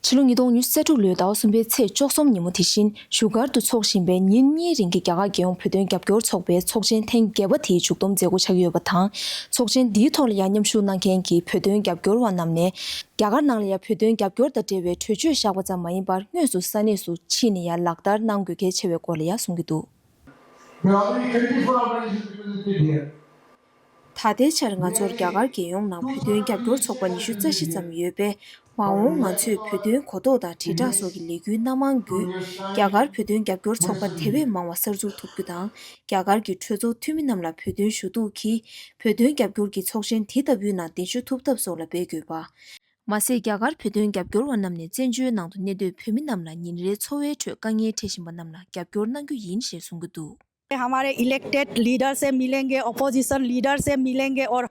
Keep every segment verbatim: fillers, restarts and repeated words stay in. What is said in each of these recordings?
ཕྱི་ལོ་ཉིས་སྟོང་ཉི་ཤུ་རྩ་དྲུག་ལོའི་ཟླ་བ་གསུམ་པའི་ཚེས་བཅུ་གསུམ་ཉིན་མོ་དེ་བཞིན་བཞུགས་སྒར་དུ་འཚོགས་བཞིན་པའི་ཉིན་གཉིས་རིང་གི་རྒྱ་གར་རྒྱལ་ཡོངས་བོད་དོན་རྒྱབ་སྐྱོར་ཚོགས་པའི་ཚོགས་ཆེན་ཐེངས་བརྒྱད་པ་དེའི་མཇུག་བསྡོམས་མཛད་སྒོ་ཆགས་ཀྱི་ཡོད་པ་དང་། ཚོགས་ཆེན་འདིའི་ཐོག་ལ་ཡང་མཉམ་ཞུགས་གནང་མཁན་གྱི་བོད་དོན་རྒྱབ་སྐྱོར་བ་རྣམས་ནས་རྒྱ་གར་ནང་ལ་ཡང་བོད་དོན་རྒྱབ་སྐྱོར་དང་འབྲེལ་བའི་གྲོས་ཆོད་བཞག་པ་ཙམ་མ་ཡིན་པར་དངོས་སུ་ས་གནས་སུ་ཕྱིན་ནས་ཡང་ལག་བསྟར་གནང་དགོས་གལ་ཆེ་བའི་སྐོར་ལ་ཡང་གསུང་གི་འདུག། There are only twenty-four organizations represented here. ད་ལྟའི་ཆར་ང་ཚོར་རྒྱ་གར་རྒྱལ་ཡོངས་ནང་བོད་དོན་རྒྱབ་སྐྱོར་ཚོགས་པ་ཉི་ཤུ་རྩ་བཞི་ཙམ་ཡོད་པས། མ་འོངས་ང་ཚོས་བོད་དོན་གོ་རྟོགས་དང་དྲིལ་བསྒྲགས་སོགས་ཀྱི་ལས་འགུལ་སྣ་མང་བརྒྱུད། རྒྱ་གར་བོད་དོན་རྒྱབ་སྐྱོར་ཚོགས་པ་དེ་བས་མང་བ་གསར་འཛུགས་ཐུབ་རྒྱུ་དང་། རྒྱ་གར་གྱི་གྲོས་ཚོགས་འཐུས་མི་རྣམས་ལ་བོད་དོན་ཞུ་གཏུག་གིས་བོད་དོན་རྒྱབ་སྐྱོར་གྱི་ཚོགས་ཆེན་དེ་ལྟ་བུའི་ནང་གདན་ཞུ་ཐུབ་ཐབས་སོགས་ལ་འབད་དགོས་པ། མ་ཟད། རྒྱ་གར་བོད་དོན་རྒྱབ་སྐྱོར་བ་རྣམས་ནས་བཙན་བྱོལ་ནང་དུ་གནས་སྡོད་བོད་མི་རྣམས་ལ་ཉིན་རེའི་འཚོ་བའི་ཁྲོད་དཀའ་ངལ་འཕྲད་བཞིན་པ་རྣམས་ལ་རྒྱབ་སྐྱོར་གནང་རྒྱུ་ཡིན་ཞེས་གསུང་གི་འདུག། हमारे elected leader से मिलेंगे, अपोजिशन लीडर से मिलेंगे और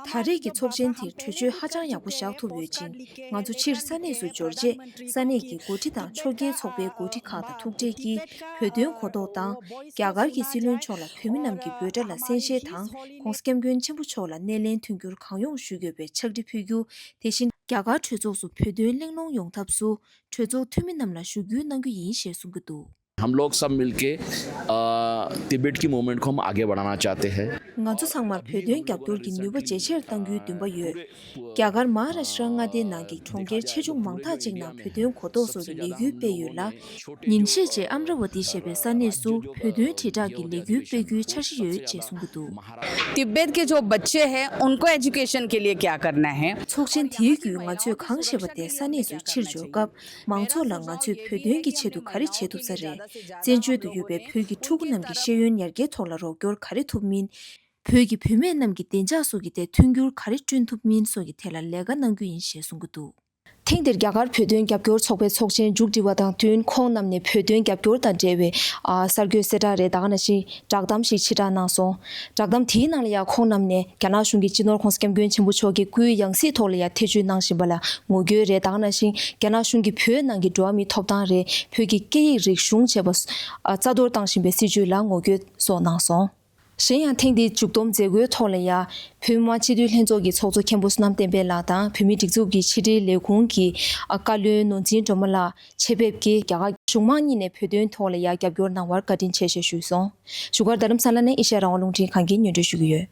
ད་རེས་ཀྱི་ཚོགས་ཆེན་དེར་གྲོས་ཆོད་ཧ་ཅང་ཡག་པོ་བཞག་ཐུབ་ཡོད་ཅིང་། ང་ཚོ་ཕྱིར་ས་གནས་སུ་འབྱོར་རྗེས། ས་གནས་ཀྱི་འགོ་ཁྲིད་དང་ཕྱོགས་འགལ་ཚོགས་པའི་འགོ་ཁྲིད་ཁག་དང་ཐུག་འཕྲད་ཀྱིས་བོད་དོན་གོ་རྟོགས་དང་། རྒྱ་གར་གྱི་སྲིད་བློན་མཆོག་ལ་བོད་མི་རྣམས་ཀྱི་འབོད་སྒྲ་ལ་གསན་བཞེས་དང་། ྋགོང་ས་ྋསྐྱབས་མགོན་ཆེན་པོ་མཆོག་ལ་སྣེ་ལེན་མཐུན་འགྱུར་གང་ཡོང་ཞུ་དགོས་པའི་ཕྱག་བྲིས་ཕུལ་རྒྱུ། དེ་བཞིན་རྒྱ་གར་གྲོས་ཚོགས་སུ་བོད་དོན་གླེང་སློང་ཡོང་ཐབས་སུ་གྲོས་ཚོགས་འཐུས་མི་རྣམས་ལ་ཞུ་སྐུལ་གནང་རྒྱུ་ཡིན་ཞེས་གསུང་གི་འདུག། हम लोग सब मिलके अ, तिब्बत की मूवमेंट को हम आगे बढ़ाना चाहते हैं। ང་ཚོ་ཚང་མར་བོད་དོན་རྒྱབ་སྐྱོར་གྱི་ནུས་པ་ཇེ་ཆེར་གཏང་རྒྱུའི་འདུན་པ་ཡོད། རྒྱ་གར་མ་ཧཱ་རཱ་ཤྲ་མངའ་སྡེའི་ནང་གི་གྲོང་ཁྱེར་ཆེ་ཆུང་མང་དག་ཅིག་ནང་བོད་དོན་གོ་རྟོགས་སོགས་ཀྱི་ལས་འགུལ་སྤེལ་ཡོད་ལ། ཉིན་ཤས་རྗེས་ཨམ་ར་ཝ་ཏི་ཞེས་པའི་ས་གནས་སུ་བོད་དོན་དྲིལ་བསྒྲགས་ཀྱི་ལས་འགུལ་སྤེལ་རྒྱུའི་འཆར་གཞི་ཡོད་ཅེས་གསུང་གི་འདུག། तिब्बत के जो बच्चे हैं, उनको एजुकेशन के लिए क्या करना है? ཚོགས་ཆེན་དེའི་བརྒྱུད་ང་ཚོས་གང་ཤེས་པ་དེ་ས་གནས་སུ་ཕྱིར་འབྱོར་སྐབས། མང་ཚོགས་ལ་ང་ཚོས་བོད་དོན་གྱི་ཆེད་དུ་ག་རེ་བྱེད་ཐུབ་ས་རེད། བཙན་བྱོལ་དུ་ཡོད་པའི་བོད་ཀྱི་ཕྲུ་གུ་རྣམས་ཀྱི་ཤེས་ཡོན་ཡར་རྒྱས་ཐོག་ལ་རོགས་སྐྱོར་ག་རེ་ཐུབ་མིན། བོད་ཀྱི་བུད་མེད་རྣམས་ཀྱི་བདེ་འཇགས་སོགས་ཀྱི་ཐད་མཐུན་འགྱུར་ག་རེ་བསྐྲུན་ཐུབ་མིན་སོགས་ཀྱི་ཐད་ལ་ལས་ཀ་གནང་རྒྱུ་ཡིན་ཞེས་གསུང་གི་འདུག། ཐེངས་འདིར་རྒྱ་གར་བོད་དོན་རྒྱབ་སྐྱོར་ཚོགས་པའི་ཚོགས་ཆེན་མཇུག་སྒྲིལ་བ་དང་བསྟུན། ཁོང་རྣམས་ནས་བོད་དོན་རྒྱབ་སྐྱོར་དང་འབྲེལ་བའི་ཨ་གསར་འགོད་གསལ་བསྒྲགས་རེ་ད་ག་ནང་བཞིན་བསྒྲགས་གཏམ་ཞིག་ཕྱིར་བསྒྲགས་གནང་སོང་། བསྒྲགས་གཏམ་དེའི་ནང་ལ་ཡང་ཁོང་རྣམས་ནས་རྒྱ་ནག་གཞུང་གིས་སྤྱི་ནོར་༧གོང་ས་༧སྐྱབས་མགོན་ཆེན་པོ་མཆོག་གི་སྐུའི་ཡང་སྲིད་ཐོག་ལ་ཡང་ཐེ་བྱུས་གནང་བཞིན་པ་ལ་ངོ་རྒོལ་རེད། ད་ག་ནང་བཞིན་རྒྱ་ནག་གཞུང་གིས་བོད་ནང་གི་འགྲོ་བ་མིའི་ཐོབ་ཐང་རེད། བོད་ཀྱི་སྐད་ཡིག་རིག་གཞུང་བཅས་པ་ཨ་རྩ་གཏོར་བཏང་བཞིན་པའི་སྲིད་བྱུས་ལ་ངོ་རྒོལ་སོགས་གནང་སོང་། གཞན་ཡང་ཐེངས་འདིའི་མཇུག་བསྡོམས་མཛད་སྒོའི་ཐོག་ལ་ཡང་བོད་མི་མང་སྤྱི་འཐུས་ལྷན་ཚོགས་ཀྱི་ཚོགས་གཙོ་མཁན་པོ་བསོད་ནམས་བསྟན་འཕེལ་ལགས་དང་བོད་མིའི་སྒྲིག་འཛུགས་ཀྱི་ཕྱི་དྲིལ་ལས་ཁུངས་ཀྱི་ཨ་བཀའ་བློན་ནོར་འཛིན་སྒྲོལ་མ་ལགས་ཆེད་ཕེབས་ཀྱིས་རྒྱ་གར་གཞུང་མང་གཉིས་ནས་བོད་དོན་ཐོག་ལ་ཡང་རྒྱབ་སྐྱོར་གནང་བར་བཀའ་དྲིན་ཆེ་ཞེས་ཞུས་སོང་། བཞུགས་སྒར་རྡ་རམ་ས་ལ་ནས་ཨེ་ཤ་ཡ་རང་དབང་རླུང་འཕྲིན་ཁང་གིས་སྙན་སྒྲོན་ཞུ་གི་ཡོད།